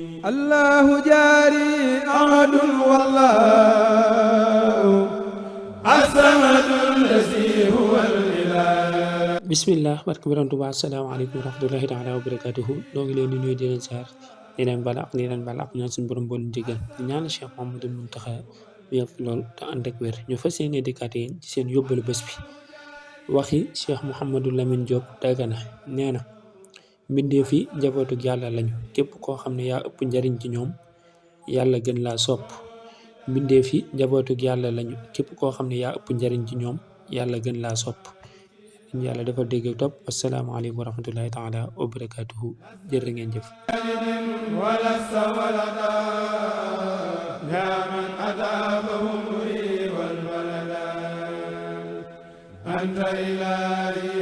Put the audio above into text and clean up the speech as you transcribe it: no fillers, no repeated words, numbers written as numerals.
الله جاري أحد والله الصمد الذي هو الإله. bismillah barke borom Tuubaa asalaamaaleykum wa rahmatullahi taala wa barakatuhu noo ngi leen di nuyu di leen saar di leen bala ak di leen bala ak ñaan suñu borom boolu njëgal di ñaanal Cheikh Mouhamadoul Mountakha mu yàgg lool te ànd ak wér ñu fas yéene dikkaat yéen ci seen yóbbalu bés bi. waxi Cheikh Mouhamadou Lamine Diop Dagana nee na mbindeef yi njabootug yàlla lañu, képp koo xam ne yaa ëpp njariñ ci ñoom yàlla gën laa sopp. mbindeef yi njabootug yàlla lañu, képp koo xam ne yaa ëpp njariñ ci ñoom yàlla gën laa sopp. ñu yàlla dafa dégg topp. asalaamaaleykum wa rahmatullahi taala wa barakatuhu jërë ngeen jëf. أنت إلهي